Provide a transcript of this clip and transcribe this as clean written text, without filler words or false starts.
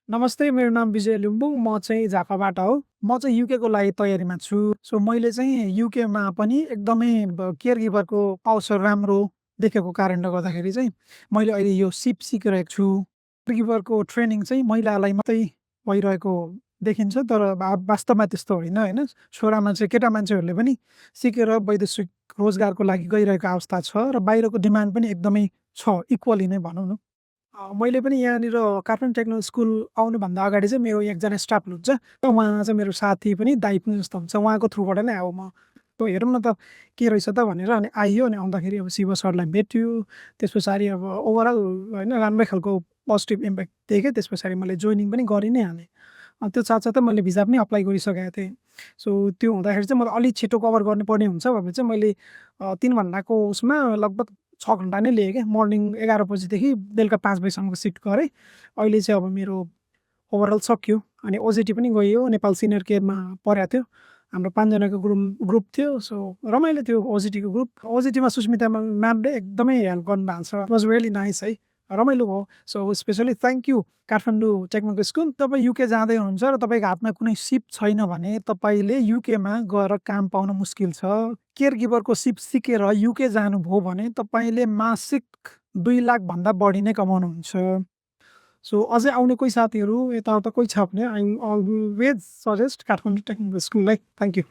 नमस्ते, मेरो नाम विजय लिम्बू। म चाहिँ झापाबाट हो। म चाहिँ युकेको लागि तयारीमा छु। सो मैले चाहिँ युकेमा पनि एकदमै केयरगिभरको अवसर राम्रो देखेको कारणले गर्दाखेरि चाहिँ मैले अहिले यो सिप सिकिरहेको छु। केयरगिभरको ट्रेनिङ चाहिँ महिलालाई मात्रै भइरहेको देखिन्छ, तर वास्तवमा त्यस्तो होइन, होइन? छोरा मान्छे, केटा मान्छेहरूले पनि सिकेर वैदेशिक रोजगारको लागि गइरहेको अवस्था छ र बाहिरको डिमान्ड पनि एकदमै छ, इक्वली नै भनौँ न। मैले पनि यहाँनिर काठमाडौँ टेक्निकल स्कुल आउनुभन्दा अगाडि चाहिँ मेरो एकजना स्टाफ हुनुहुन्छ। उहाँ चाहिँ मेरो साथी पनि, दाइ पनि जस्तो हुन्छ। उहाँको थ्रुबाट नै आयो म। त हेरौँ न त के रहेछ त भनेर अनि आइयो। अनि आउँदाखेरि अब शिव सरलाई भेट्यो। त्यस पछाडि अब ओभरअल होइन राम्रै खालको पोजिटिभ इम्प्याक्ट देखेँ। त्यस पछाडि मैले जोइनिङ पनि गरि नै हालेँ। त्यो साथसाथै मैले भिजा पनि अप्लाई गरिसकेको थिएँ। सो त्यो हुँदाखेरि चाहिँ मलाई अलिक छिटो कभर गर्नुपर्ने हुन्छ भनेर चाहिँ मैले 3 घन्टाको उसमा लगभग 6 घन्टा नै लिएँ क्या। मर्निङ 11 बजीदेखि बेलुका 5 बजीसम्मको सिफ्ट गरेँ। अहिले चाहिँ अब मेरो ओभरअल सकियो। अनि ओजेटी पनि गइयो। नेपाल सिनियर केयरमा परेको थियो। हाम्रो 5 जनाको ग्रुप थियो। सो रमाइलो थियो ओजेटीको ग्रुप। ओजेटीमा सुस्मिता म्यामले एकदमै हेल्प गर्नुभएको छ। इट वाज रियली नाइस है। रमाइलो भयो। So specially thank you Kathmandu technical school. तपाईँ युके जाँदै हुनुहुन्छ र तपाईँको हातमा कुनै सिप छैन भने तपाईँले युकेमा गएर काम पाउन मुस्किल छ। केयरगिभरको सिप सिकेर युके जानुभयो भने तपाईँले मासिक 2 लाख भन्दा बढी नै कमाउनुहुन्छ। सो अझै आउने कोही साथीहरू यताउता कोही छ भने I always suggest Kathmandu technical स्कुललाई। Thank you.